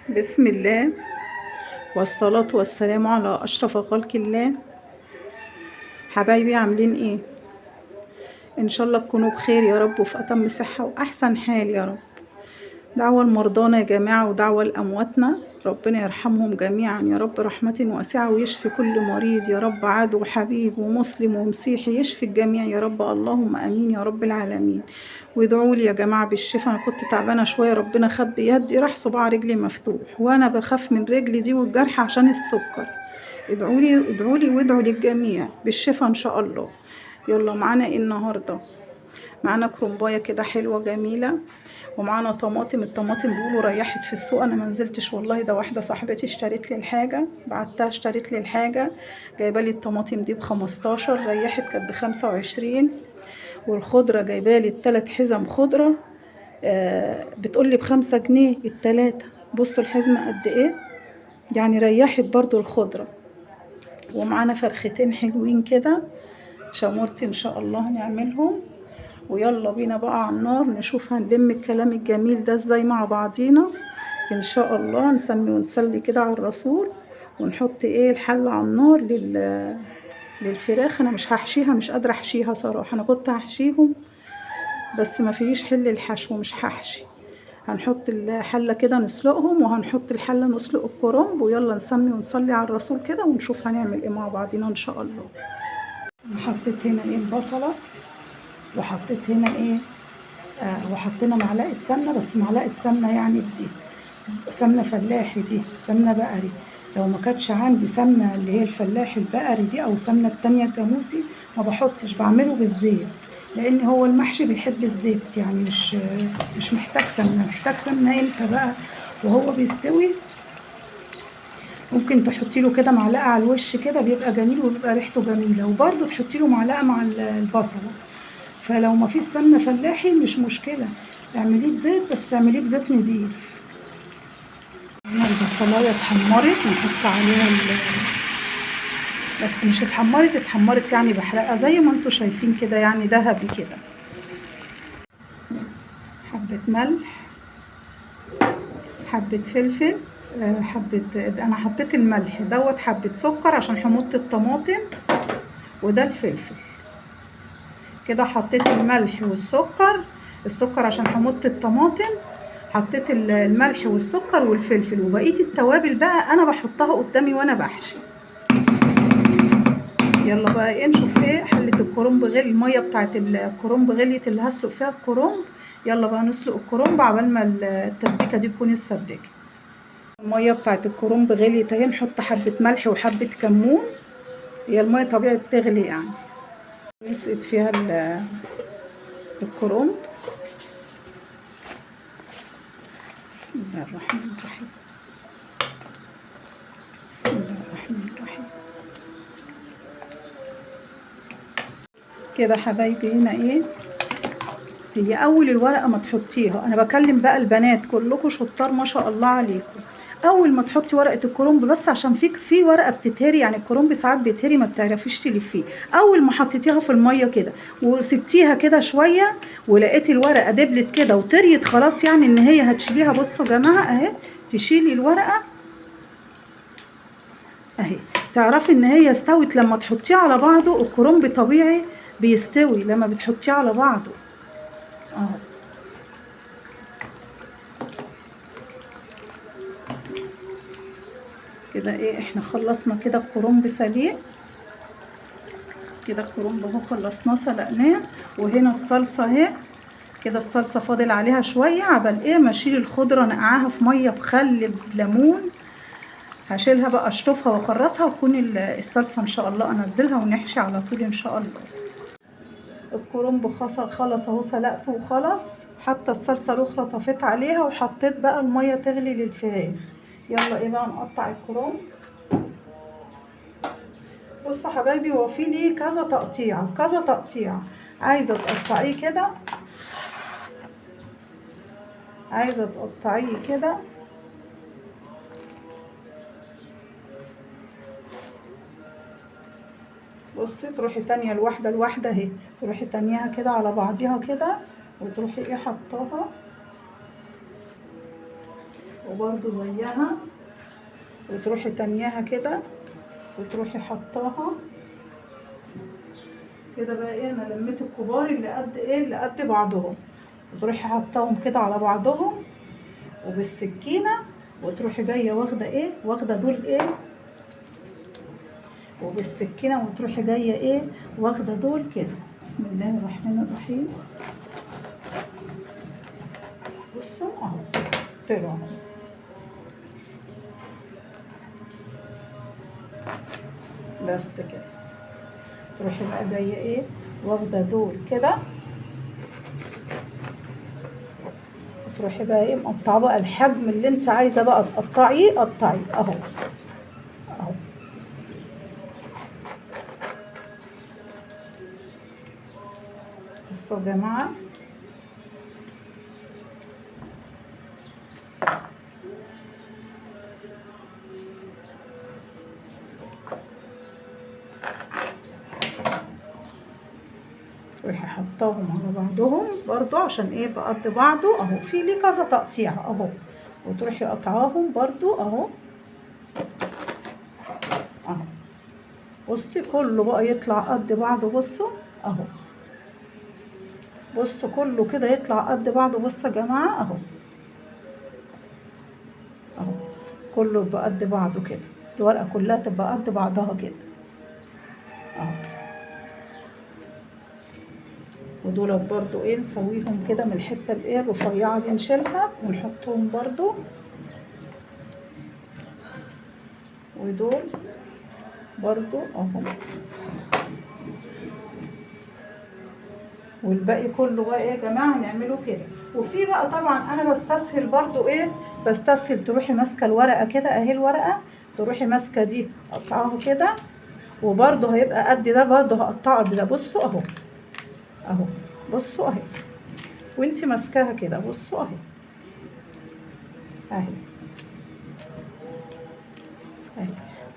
بسم الله والصلاة والسلام على أشرف خلق الله. حبايبي عاملين ايه؟ ان شاء الله تكونوا بخير يا رب وفي أتم صحة وأحسن حال يا رب. دعوة لمرضانا يا جماعة ودعوة لأمواتنا، ربنا يرحمهم جميعا يا رب رحمة واسعة، ويشفي كل مريض يا رب، عدو وحبيب ومسلم ومسيحي، يشفي الجميع يا رب، اللهم امين يا رب العالمين. وادعوا لي يا جماعة بالشفاء، انا كنت تعبانة شوية، ربنا خبي يدي، راح صباع رجلي مفتوح، وانا بخاف من رجلي دي والجرح عشان السكر. ادعوا لي ادعوا لي وادعوا للجميع بالشفاء ان شاء الله. يلا معانا ايه النهارده؟ معانا كرنبايه كده حلوة جميلة، ومعانا طماطم. الطماطم بيقولوا ريحت في السوق، انا ما نزلتش والله، ده واحدة صاحبتي اشترت لي الحاجة، بعتها اشترت لي الحاجة، جايبه لي الطماطم دي ب15، ريحت كانت ب25. والخضره جايبه لي الثلاث حزم خضرة، بتقول لي ب5 جنيه الثلاثة. بصوا الحزمة قد ايه، يعني ريحت برضو الخضرة. ومعانا فرختين حلوين كده شامورتي ان شاء الله هنعملهم. ويلا بينا بقى على النار نشوف هنلم الكلام الجميل ده ازاي مع بعضينا ان شاء الله. نسمي ونصلي كده على الرسول، ونحط ايه الحلة على النار للفراخ. انا مش هحشيها، مش قادرة احشيها صراحة، انا كنت هحشيهم بس ما فيش حل الحشو، مش هحشي. هنحط الحلة كده نسلقهم، وهنحط الحلة نسلق الكرنب. ويلا نسمي ونصلي على الرسول كده ونشوف هنعمل ايه مع بعضينا ان شاء الله. حطيت هنا ايه البصله، وحطيت هنا ايه وحطينا معلقه سمنه، بس معلقه سمنه يعني دي سمنه فلاحي، دي سمنه بقري. لو ما كانتش عندي سمنه اللي هي الفلاحي البقري دي او سمنه التانية الجاموسي ما بحطش، بعمله بالزيت، لان هو المحشي بيحب الزيت، يعني مش محتاج سمنه. محتاج سمنه امتى بقى؟ وهو بيستوي ممكن تحطي له كده معلقه على الوش كده، بيبقى جميل وبيبقى ريحته جميلة، وبرده تحطي له معلقه مع البصله. فلو ما فيش سمنه فلاحي مش مشكلة، اعمليه بزيت، بس تعمليه بزيت نضيف. هنا البصلايه اتحمرت، نحط عليها بس مش اتحمرت، اتحمرت يعني بحرقها زي ما انتوا شايفين كده، يعني ذهبي كده. حبه ملح، حبه فلفل، حبه، انا حطيت الملح دوت، حبه سكر عشان حموضه الطماطم، وده الفلفل كده. حطيت الملح والسكر، السكر عشان حموضة الطماطم، حطيت الملح والسكر والفلفل، وبقية التوابل بقى انا بحطها قدامي وانا بحشي. يلا بقى ايه نشوف ايه حلة الكرنب غلي، المية بتاعت الكرنب غليت اللي هسلق فيها الكرنب. يلا بقى نسلق الكرنب عبال ما التسبيكة دي تكون اتسبكت. المية بتاعت الكرنب غليت اهي، نحط حبة ملح وحبة كمون، هي المية طبيعي بتغلي يعني. نسقط فيها الكرنب. بسم الله الرحمن الرحيم، بسم الله الرحمن الرحيم. كده حبايبي هنا ايه هي اول الورقة ما تحطيها، انا بكلم بقى البنات كلكم شطار ما شاء الله عليكم. اول ما تحطي ورقة الكرنب، بس عشان في ورقة بتتهري، يعني الكرنب ساعات بيتهري ما بتعرفيش تلفيه. اول ما حطيتيها في المية كده وسبتيها كده شوية ولقيتي الورقة دبلت كده وطريت خلاص، يعني ان هي هتشيليها. بصوا يا جماعة اهي، تشيلي الورقة اهي، تعرفي ان هي استوت لما تحطيه على بعضه. الكرنب طبيعي بيستوي لما بتحطيه على بعضه اهو. كده ايه احنا خلصنا كده الكرنب سليق كده، الكرنب اهو خلصناه سلقناه. وهنا الصلصه اهي كده، الصلصه فاضل عليها شوية عبال ايه ما اشيل الخضرة نقعها في مية بخل بليمون، هشيلها بقى اشطفها واخرطها، وتكون الصلصه ان شاء الله انزلها ونحشي على طول ان شاء الله. الكرنب خلص اهو، سلقته وخلص، حتى الصلصه الاخرى طفيت عليها، وحطيت بقى المية تغلي للفراخ. يلا ايه بقى نقطع الكرنب. بصوا حبايبي هو في ليه كذا تقطيعه كذا تقطيعه، عايزه تقطعيه كده، عايزه تقطعيه كده، بصي تروحي تانية الواحدة الواحدة اهي، تروحي تانيها كده على بعضيها كده، وتروحي ايه حطاها. وبرده زيها، وتروحي تانياها كده وتروحي حطاها كده بقى ايه. انا لميت الكبار اللي قد ايه، اللي قد بعضهم، وتروحي حطاهم كده على بعضهم وبالسكينه، وتروحي جاية واخده ايه، واخده دول ايه، وبالسكينه وتروحي جاية ايه واخده دول كده. بسم الله الرحمن الرحيم. بصوا اهو طلعوا. بس كده. تروحي بقى جاية ايه واخده دول كده، وتروحي بقى ايه مقطعه بقى الحجم اللي انت عايزه بقى تقطعيه، قطعية اهو اهو. بصوا يا جماعة، تروحي حطاهم على بعضهم برضو عشان ايه بقد بعضه اهو، في ليه كذا تقطيع اهو، وتروحي قطعاهم برضو اهو اهو. بصي كله بقى يطلع قد بعضه. بصوا اهو، بصوا كله كده يطلع قد بعضه. بصوا يا جماعة اهو اهو، كله يبقى قد بعضه كده، الورقة كلها تبقى قد بعضها كده اهو. ودولت برضو ايه نسويهم كده من الحتة الايه الرفيعة دي، نشيلها ونحطهم برضو. ودول برضو اهو، والباقي كله بقى ايه يا جماعة نعمله كده. وفي بقى طبعا انا بستسهل برضو ايه، بستسهل تروحي ماسكه الورقة كده اهي، الورقة تروحي ماسكه دي قطعاها كده، وبرضو هيبقى قد ده، برضو هقطعه قد ده. بصوا اهو اهو، بصوا اهي، وانتي ماسكاها كده، بصوا اهي اهي اهي،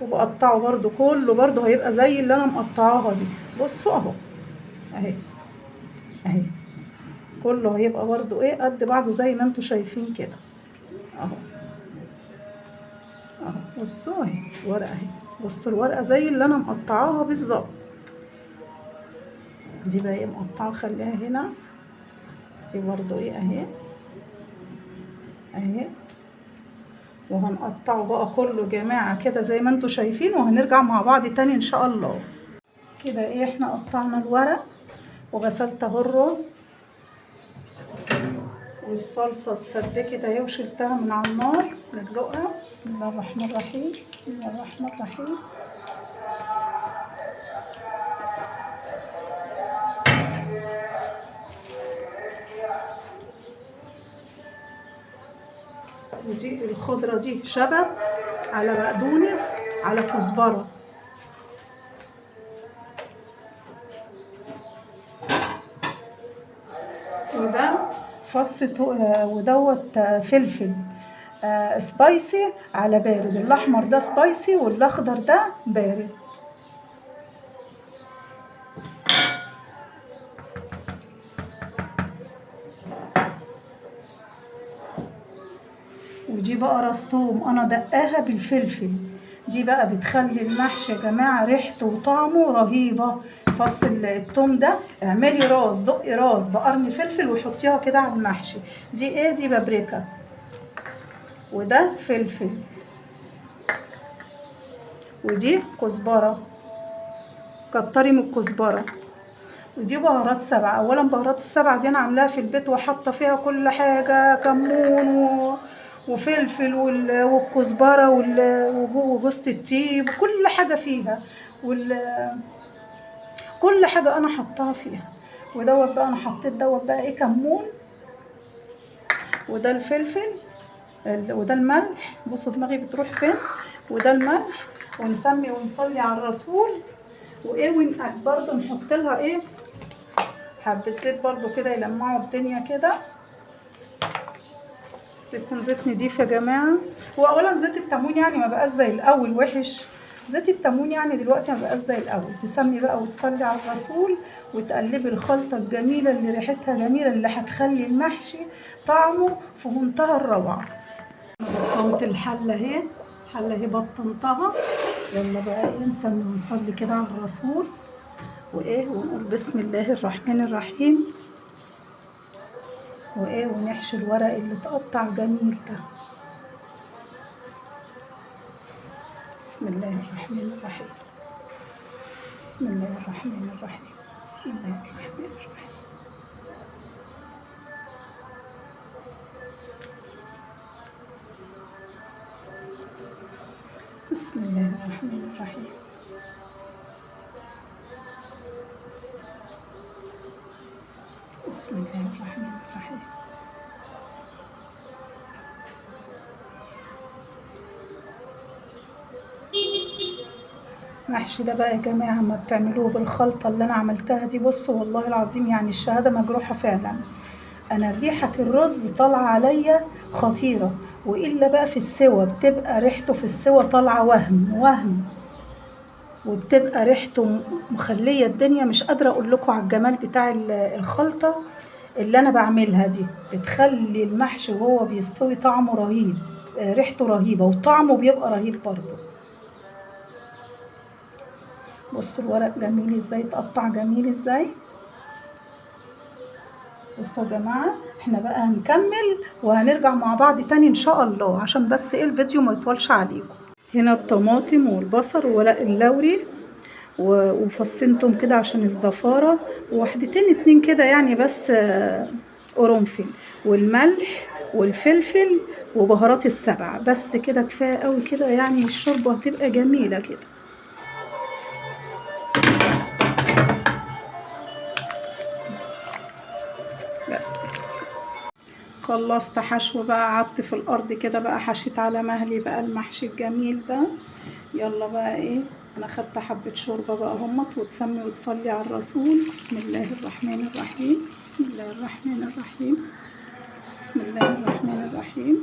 وبقطعه برضو كله برضو هيبقى زي اللي انا مقطعاها دي. بصوا اهو اهي اهي، كله هيبقى برضو ايه قد بعضه زي ما انتوا شايفين كده اهو اهو. بصوا اهي الورقة اهي، بصوا الورقة زي اللي انا مقطعاها بالظبط. دي بقى ايه مقطعه، خليها هنا. دي برضو ايه اهي اهي، وهنقطعه بقى كله جماعة كده زي ما انتوا شايفين، وهنرجع مع بعض تاني ان شاء الله. كده ايه احنا قطعنا الورق، وغسلت اهو الرز، والصلصة اتسبكت اهي وشلتها من على النار ندلقها. بسم الله الرحمن الرحيم، بسم الله الرحمن الرحيم. ودي الخضرة دي شبت على بقدونس على كزبرة. وده فص ودوت فلفل spicy على بارد، الاحمر ده spicy والاخضر ده بارد. ودي بقى راس توم انا دقاها بالفلفل، دي بقى بتخلي المحشي يا جماعة ريحته وطعمه رهيبة. فص التوم ده اعملي راس، دقي راس بقرن فلفل وحطيها كده على المحشي. دي ايه؟ دي بابريكا، وده فلفل، ودي كزبره، كتري من الكزبره. ودي بهارات 7. اولا بهارات ال7 دي انا عاملاها في البيت وحاطه فيها كل حاجة، كمون وفلفل والكزبره وجوزة الطيب، كل حاجة فيها، كل حاجة انا حطاها فيها. ودوت بقى انا حطيت دوت بقى ايه كمون، وده الفلفل، وده الملح. بصوا دماغي بتروح فين. وده الملح، ونسمي ونصلي على الرسول. وايه برضو نحط لها ايه حبه زيت برضو كده يلمعوا الدنيا كده، بس يكون زيت نضيف يا جماعة. هو اولا زيت التموين يعني ما بقاش زي الاول وحش، زيت التموين يعني دلوقتي ما بقاش زي الاول. تسمي بقى وتصلي على الرسول وتقلبي الخلطة الجميلة اللي ريحتها جميلة، اللي هتخلي المحشي طعمه في منتهى الروعة. بطنت الحلة اهي، الحلة اهي بطنتها. يلا بقى ايه نسمي ونصلي كده على الرسول وايه، ونقول بسم الله الرحمن الرحيم، وايه ونحشي الورق اللي اتقطع جميل ده. بسم الله الرحمن الرحيم، بسم الله الرحمن الرحيم، بسم الله الرحمن الرحيم. بسم الله الرحمن الرحيم. بسم الله الرحمن الرحيم. محشي ده بقى يا جماعة ما بتعملوه بالخلطة اللي أنا عملتها دي، بصوا والله العظيم يعني الشهادة مجروحة فعلا. أنا ريحة الرز طالعة عليا خطيرة، وإلا بقى في السوا بتبقى ريحته في السوا طالعة وهم وهم، وبتبقى ريحته مخلية الدنيا، مش قادرة أقول لكم على الجمال بتاع الخلطة اللي أنا بعملها دي. بتخلي المحشي وهو بيستوي طعمه رهيب، ريحته رهيبة وطعمه بيبقى رهيب برضه. بصوا الورق جميل ازاي، اتقطع جميل ازاي. بصوا يا جماعة احنا بقى هنكمل وهنرجع مع بعض تاني ان شاء الله، عشان بس ايه الفيديو ما يطولش عليكم. هنا الطماطم والبصل وورق اللوري وفصينتهم كده عشان الزفارة، وواحدتين اتنين كده يعني بس قرنفل والملح والفلفل وبهارات السبع، بس كده كفاية قوي كده، يعني الشوربة هتبقى جميلة كده. بس كده خلصت حشو بقى، قعدت في الارض كده بقى حشيت على مهلي بقى المحشي الجميل ده. يلا بقى ايه، انا خدت حبة شوربة بقى همت، وتسمي وتصلي على الرسول. بسم الله الرحمن الرحيم، بسم الله الرحمن الرحيم، بسم الله الرحمن الرحيم.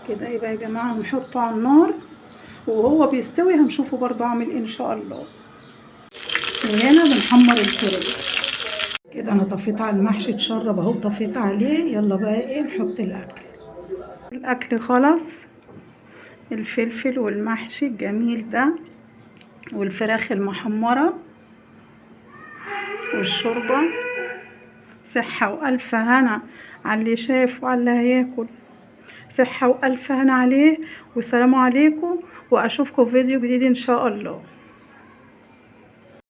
كده يبقى يا جماعة هنحطه على النار وهو بيستوي، هنشوفه برضه عامل ايه ان شاء الله. وهنا بنحمر الفراخ كده. انا طفيت على المحشي اتشرب اهو، طفيت عليه. يلا بقى ايه نحط الاكل. الاكل خلاص، الفلفل والمحشي الجميل ده والفراخ المحمرة والشوربة. صحة والف هنا على اللي شاف وعلى اللي هياكل، صحة والف هنا عليه. والسلام عليكم، واشوفكم في فيديو جديد ان شاء الله.